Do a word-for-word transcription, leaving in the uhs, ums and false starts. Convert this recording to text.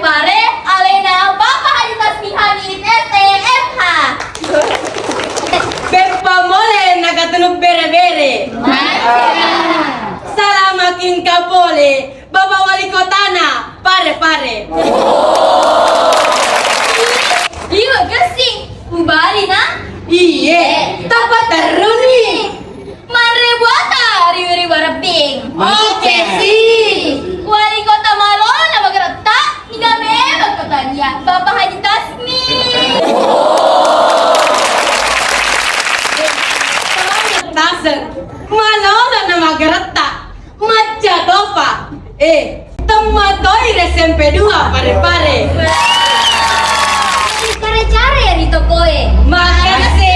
Pare, alena Bapak Haji Tasmi Hamid, S T M H. Beppa mole nagatunu bere-bere. Salamakin kapole, Bapak Wali Kotana, Pare-Pare. Iwa gessing, ubalina. Iye, tappa terruni. Manre buata riwi-riwi warebbing. Oke, si. Wali kota malona magaretta, niga memang kotania Bapak Haji Tasmi. Taseng, malona na magaretta, macca topa. Eh, temmatoi ri S M P dua Pare-Pare. Care-care ri tokoe. Makase.